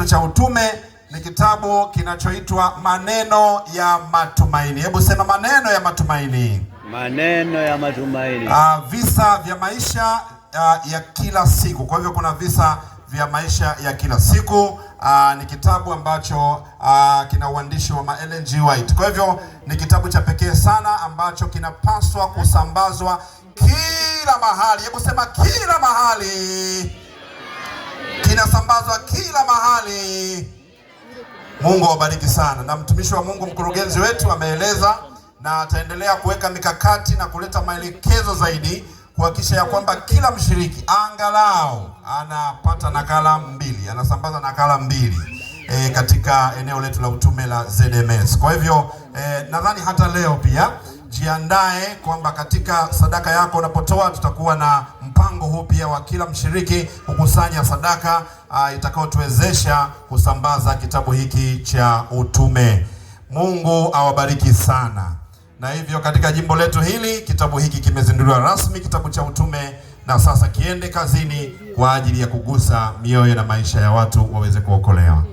cha utume ni kitabu kinachoitwa Maneno ya Matumaini. Hebu sema maneno ya matumaini. Maneno ya matumaini. Visa vya maisha ya kila siku. Kwa hivyo kuna visa vya maisha ya kila siku. Ni kitabu ambacho kina uandishi wa Ellen G. White. Kwa hivyo ni kitabu cha pekee sana ambacho kinapaswa kusambazwa kila mahali. Hebu sema kila mahali. Kinasambazwa kila mahali. Mungu awabariki sana. Na mtumishi wa Mungu mkurugenzi wetu ameeleza na ataendelea kuweka mikakati na kuleta maelekezo zaidi kuhakikisha ya kwamba kila mshiriki angalau anapata nakala mbili, anasambaza nakala mbili katika eneo letu la utume la ZMS. Kwa hivyo nadhani hata leo pia jiandae kwamba katika sadaka yako unapotoa tutakuwa na mpango huu pia wa kila mshiriki kukusanya sadaka itakayotuwezesha kusambaza kitabu hiki cha utume. Mungu awabariki sana. Na hivyo katika jimbo letu hili kitabu hiki kimezinduliwa rasmi, kitabu cha utume, na sasa kiende kazini kwa ajili ya kugusa mioyo na maisha ya watu waweze kuokolewa.